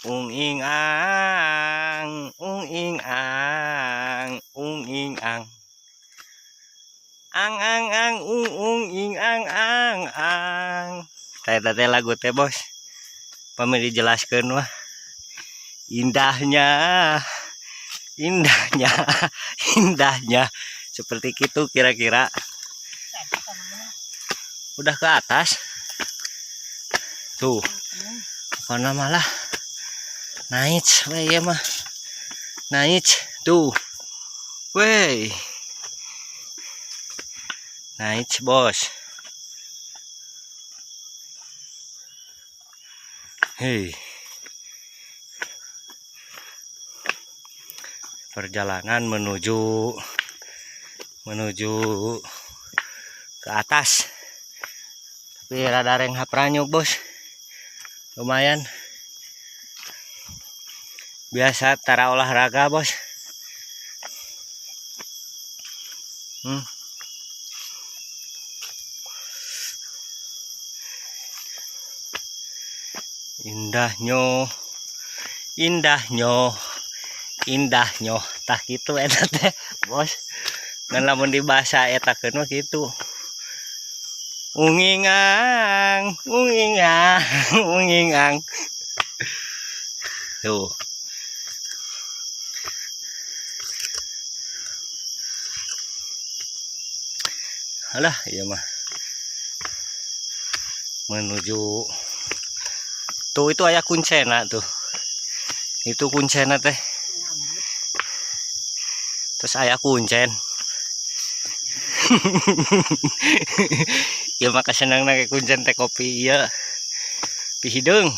Ung ing ang, ung ing ang, ung ing ang. Ang ang ang ung ung ing ang ang ang. Teh teh lagu teh bos. Pami dijelaskeun mah. Indahnya, indahnya, indahnya. Seperti itu kira-kira. Udah ke atas. Tuh. Pokoknya malah naik we ya mah. Naik tuh. Wey. Naik bos. Hei. Perjalanan menuju menuju ke atas. Tapi rada renghap ranyuk bos. Lumayan. Biasa tara olahraga bos. Indahnya, indahnya, indahnya. Tah kitu eta teh, bos. Ngan lamun dibahasa eta keun mah kitu. Ungingang, ungingang, ungingang. Tuh. Alah, iya mah. Menuju tuh itu aya kuncena tuh. Itu kuncena teh. Terus aya kuncen. Ya maka senang nake kuncen teh kopi iya. Pihideung.